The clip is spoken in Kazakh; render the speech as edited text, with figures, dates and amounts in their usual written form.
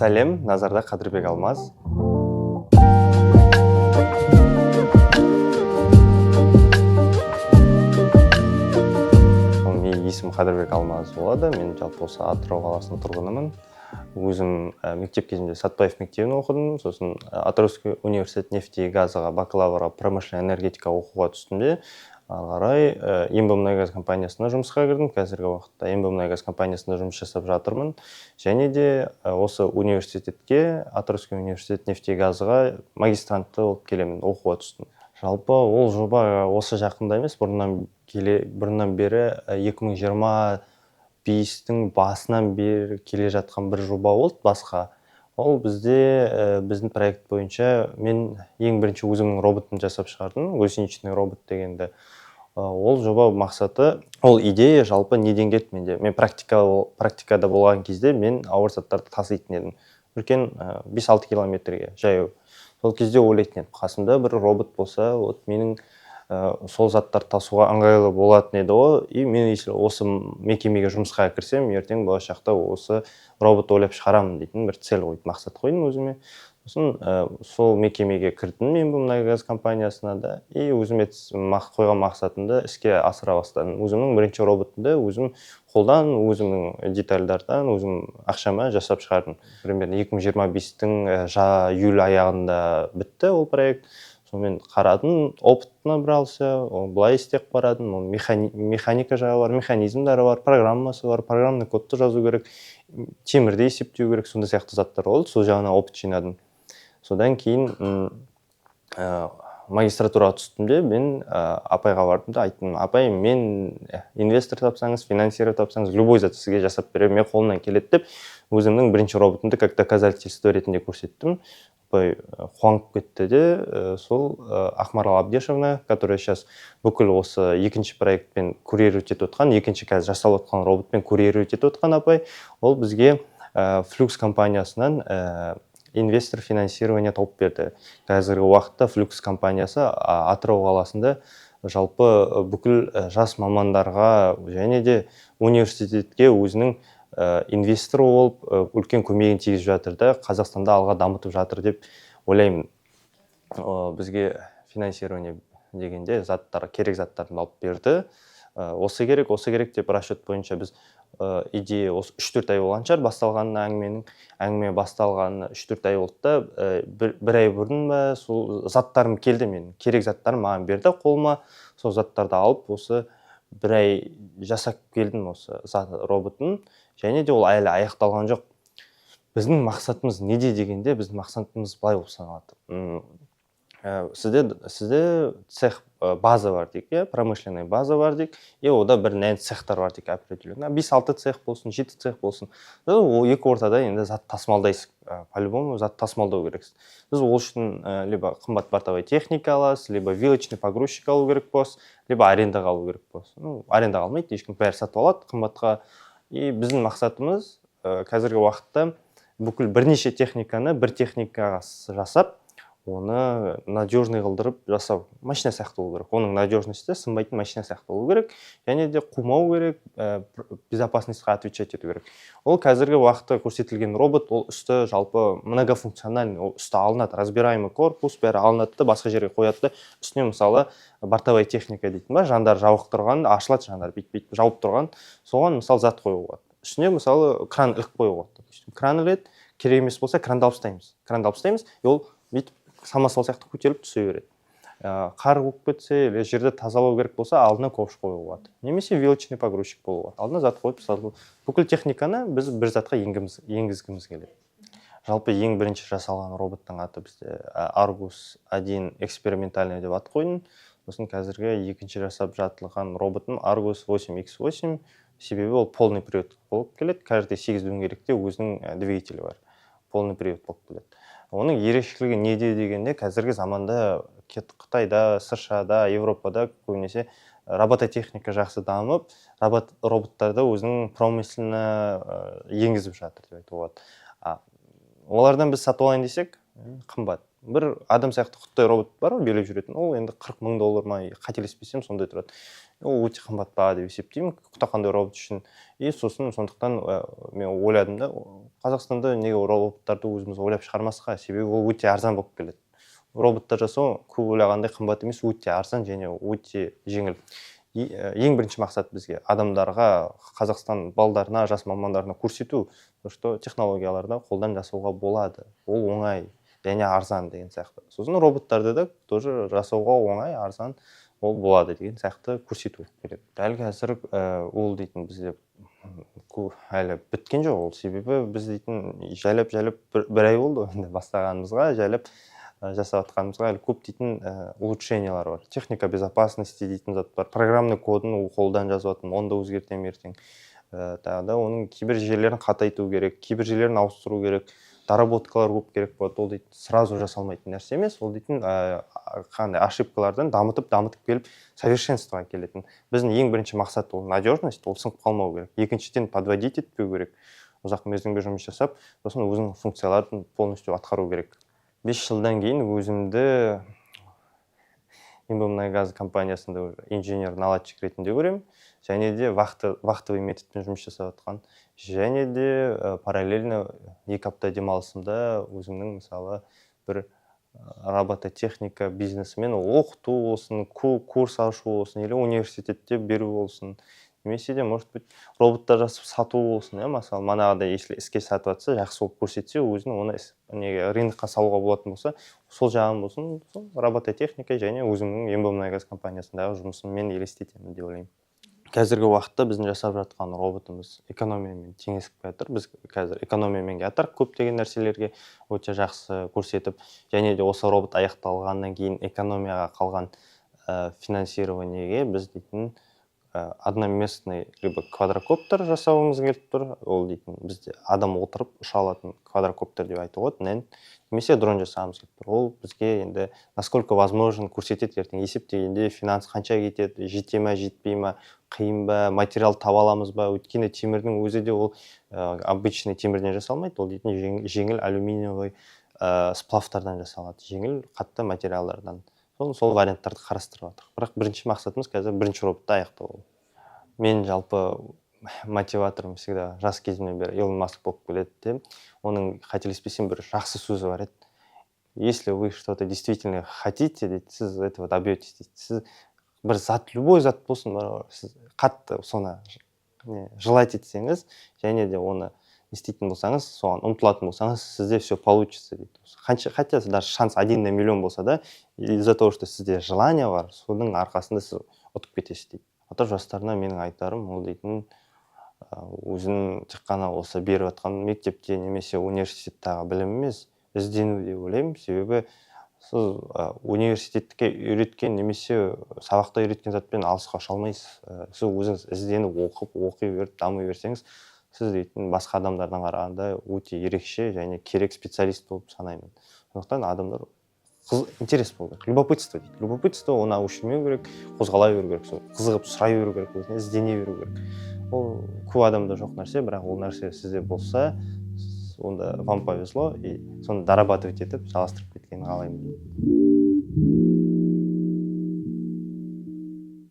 Сәлем, назарда Қадірбек Алмаз. Менің есімім Қадірбек Алмаз болады. Мен жалпы осы Атырау қаласының тұрғынымын. Өзім мектеп кезінде Сатпаев мектебін оқыдым, сосын Атырауский университет нефти и газға бакалаврға промышленная энергетика оқуға түстім де, ары қарай Ембімұнайгаз компаниясына жұмысқа кірдім. Қазіргі уақытта Ембімұнайгаз компаниясында жұмыс жасап жатырмын. Және де осы университетке, Атырауский университет нефти и газға магистрантты болып келемін, оқуға түстім. Жалпы ол жоба осы жақында емес, бұрыннан бері, 2025-тің басынан бері келе жатқан бір жоба болды басқа. Ол бізде, біздің проект бойынша мен ең бірінші өзімнің роботымды жасап шығардым, гусеничный робот дегенді. Ол жоба мақсаты, ол идея жалпы неден келді менде? Мен практикада болған кезде мен ауыр заттарды таситын едім, үлкен, 5-6 километрге жаяу. Сол кезде ойлайтын едім, қасымда бір робот болса, вот менің сол заттарды тасуға ыңғайлы болатын еді ғой. И мен если осы мекемеге жұмысқа кірсем, ертең болашақта осы робот ойлап шығарамын дейтін бір цель қойдым, мақсат қойдым өзіме. Сосын сол мекемеге кірдім мен, мұнайгаз компаниясына да, и өзіме қойған мақсатымды іске асыра бастадым. Өзімнің бірінші роботымды өзім қолдан, өзімнің детальдардан, өзім ақшама жасап шығардым. Примерно 2025-тің июль аяғында бітті ол проект. Сонымен қарадым, опыт набрался, былай істеп қарадым. Ол механика жағы бар, механизмдері бар, программасы бар, программный кодты жазу керек, темірді есептеу керек, сондай сияқты заттар болды. Сол жағынан опыт жинадым. Содан кейін магистратураға түстім де, мен апайға бардым да айттым: «Апай, мен инвестор тапсаңыз, финансирование тапсаңыз, любой зат сізге жасап беремін, мен қолымнан келеді», — деп өзімнің бірінші роботымды как доказательство ретінде көрсеттім. Апай қуанып кетті де, сол Ақмарал Абдешевна, которая сейчас бүкіл осы екінші проектпен курировать етіп отқан, екінші қазір жасалып отқан роботпен курировать етіп отқан апай, ол бізге Флюкс компаниясынан инвестор финансирование тауып берді. Қазіргі уақытта Флюкс компаниясы Атырау қаласында жалпы бүкіл жас мамандарға және де университетке өзінің инвестор болып, үлкен көмегін тигізіп жатыр да, Қазақстанда алға дамытып жатыр деп ойлаймын. Бізге финансирование дегенде заттар, керек заттарын алып берді. Осы керек, осы керек деп расчет бойынша біз, идея осы 3-4 ай болған шығар басталғанына, әңгіме басталғанына 3-4 ай болды да, бір ай бұрын ба, сол заттарым келді, менің керек заттарым маған берді қолыма. Сол заттарды алып, осы бір ай жасап келдім осы зат, роботын. Және де ол әлі аяқталған жоқ. Біздің мақсатымыз неде дегенде, біздің мақсатымыз былай болып саналады. Сізде цех, база бар дейік, иә, промышленный база бар дейік, и ода бір нән цехтар бар дейік, определенно 5-6 цех болсын, жеті цех болсын. Ол екі ортада енді зат тасымалдайсыз, по любому зат тасымалдау керексіз. Сіз ол үшін либо қымбат бортовой техника аласыз, либо вилочный погрузчик алу керек боласыз, либо арендаға алу керек боласыз. Ну, арендаға алмайды ешкім, бәрі сатып алады қымбатқа. И біздің мақсатымыз қазіргі уақытта бүкіл бірнеше техниканы бір техникаға жасап, оны надежный қылдырып жасау. Машина сияқты болу керек, оның надежности сынбайтын машина сияқты болу керек және де қумау керек, безопасностьқа отвечать ету керек. Ол қазіргі уақытта көрсетілген робот, ол үсті жалпы многофункциональный, ол үсті алынады, разбираемый корпус, бәрі алынады да, басқа жерге қояды да, үстіне мысалы бортовая техника дейтін бар, жандары жабық тұрған, ашылады жандары, бүйтіп бүйтіп жауып тұрған, соған мысалы зат қоюға болады. Үстіне мысалы кран іліп қоюға болады, допустим. Кран іледі, керек емес болса, кранды алып тастаймыз, кранды алып тастаймыз, и ол бүйтіп самосвал сияқты көтеріліп түсе береді. Қар болып кетсе или жерді тазалау керек болса, алдына ковш қоюға болады немесе вилочный погрузчик болуға болады, алдына зат қойып салу. Бүкіл техниканы біз бір затқа енгізгіміз келеді. Жалпы ең бірінші жасалған роботтың аты бізде Аргус 1 экспериментальный деп ат қойдым. Сосын қазіргі екінші жасап жатылған роботым Аргус 8x8, себебі ол полный привод болып келеді. Каждый сегіз дөңгелекте өзінің двигателі бар, полный привод болып келеді. Оның ерекшелігі неде дегенде, қазіргі заманда Қытайда, США-да, Европада көбінесе робототехника жақсы дамып, роботтарды өзінің промыслына енгізіп жатыр деп айтуға болады. Олардан біз сатып алайын десек, қымбат. Бір адам сияқты құттай робот бар ғой, билеп жүретін, ол енді 40 000 доллар ма, қателеспесем, сондай тұрады. Ол өте қымбат баға деп есептеймін қандай робот үшін. И сосын сондықтан мен ойладым да, Қазақстанда неге роботтарды өзіміз ойлап шығармасқа? Себебі ол өте арзан болып келеді. Роботтар жасау көп ойлағандай қымбат емес, өте арзан және өте жеңіл. Ең бірінші мақсат бізге адамдарға, Қазақстан балдарына, жас мамандарына көрсету, что технологияларды қолдан жасауға болады, ол оңай және арзан деген сияқты. Сосын роботтарды да тоже жасауға оңай, арзан ол болады деген сияқты көрсету керек. Дәл қазір ол дейтін бізде әлі біткен жоқ ол, себебі біз дейтін жайлап жайлап бір ай болды ғой енді бастағанымызға, жайлап жасап жатқанымызға. Әлі көп дейтін улучшениялар бар, техника безопасности дейтін зат бар, программный кодын ол қолдан жазып жатырмын, оны да өзгертемін ертең. Тағы да оның кейбір жерлерін қатайту керек, кейбір жерлерін ауыстыру керек, доработкалар көп керек болады. Ол дейтін сразу жасалмайтын нәрсе емес, ол дейтін қандай ошибкалардан дамытып, дамытып келіп, совершенствоға келетін. Біздің ең бірінші мақсат ол надежность, ол сынып қалмау керек. Екіншіден, подводить етпеу керек, ұзақ мерзімге жұмыс жасап, сосын өзінің функцияларын полностью атқару керек. 5 жылдан кейін өзімді МБ компаниясында уже инженер наладчик ретінде көремін және де вахтовый методпен жұмыс жасап жатқан және де параллельно 2 апта демалысымда өзімнің, мысалы, бір робототехника бизнесімен оқыту болсын, курс ашу болсын или университетте беру болсын, немесе де, может быть, роботтар жасап сату болсын, иә. Мысалы, манағыдай, если іске сатып жатса, жақсы болып көрсетсе өзін, оны неге рынокқа салуға болатын болса, сол жағын болсын, сол робототехника және өзімнің МБ Мұнайгаз компаниясындағы жұмысыммен елестетемін деп ойлаймын. Қазіргі уақытта біздің жасап жатқан роботымыз экономиямен теңесіп келе жатыр. Біз қазір экономиямен келе көптеген нәрселерге өте жақсы көрсетіп және де осы робот аяқталғаннан кейін экономияға қалған финансированиеге біз дейтін одноместный либо квадрокоптер жасауымыз келіп тұр. Ол дейтін бізде адам отырып ұша алатын квадрокоптер деп айтуға болады, немесе дрон жасағымыз келіп тұр. Ол бізге енді насколько возможно көрсетеді ертең есептегенде, финанс қанша кетеді, жете ма, жетпей ма, қиын ба, материал таба аламыз ба? Өйткені темірдің өзі де ол обычный темірден жасалмайды, ол дейтін жеңіл алюминиевый сплавтардан жасалады, жеңіл қатты материалдардан. Сол варианттарды қарастырып жатырмық, бірақ бірінші мақсатымыз қазір бірінші роботты аяқтау. Мен жалпы мотиваторым всегда жас кезімнен бері Илон Маск болып келеді де. Оның, қателеспесем, бір жақсы сөзі бар еді: «Если вы что то действительно хотите, – дейді, – сіз этого добьетесь», – дейді. Сіз бір зат, любой зат болсын, сіз қатты соны не желать етсеңіз және де оны не істейтін болсаңыз, соған ұмтылатын болсаңыз, сізде все получится дейді. Қанша, хотя даже шанс один на миллион болса да, из-за того что сізде желание бар, соның арқасында сіз ұтып кетесіз дейді. Атырау жастарына менің айтарым ол дейтін өзінің тек қана осы беріп жатқан мектепте немесе университеттағы білім емес, іздену деп ойлаймын. Себебі сіз университетке үйреткен немесе сабақта үйреткен затпен алысқа ұша алмайсыз. Сіз өзіңіз ізденіп, оқып, оқи беріп, дами берсеңіз, сіз дейтін басқа адамдардан қарағанда өте ерекше және керек специалист болып санаймын. Сондықтан адамдар интерес болу керек, любопытство дейді, любопытство, оны өшірмеу керек, қозғала беру керек, сол қызығып сұрай беру керек, өзіне іздене беру керек. Ол көп адамда жоқ нәрсе, бірақ ол нәрсе сізде болса, онда вам повезло, и соны дорабатывать етіп, жалғастырып кеткенін қалаймын.